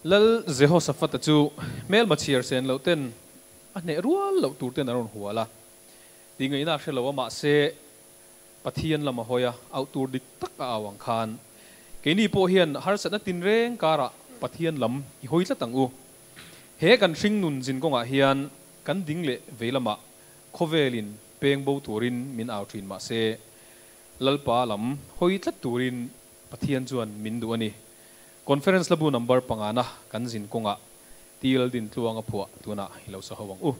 Lal Jehoshaphat-a chu hmelma chhiar sen loh ten a hneh rual loh tur ten a rawn hual a, tih ngaihna a hre lo a, mahse Pathian lam a hawi a, auh tur dik tak a au ang khan keini pawh hian harsatna tinreng karah Pathian lam i hawi tlat ang u. He kan hringnun zin kawngah hian kan ding leh vei lamah khawvelin peng bo turin min au thin mahse Lalpa lam hawi tlat turin Pathian chuan min duh a ni. Conference Labu number pangana kan zin kawngah Til Dintluanga phuah tunah i lo sa ho ang u.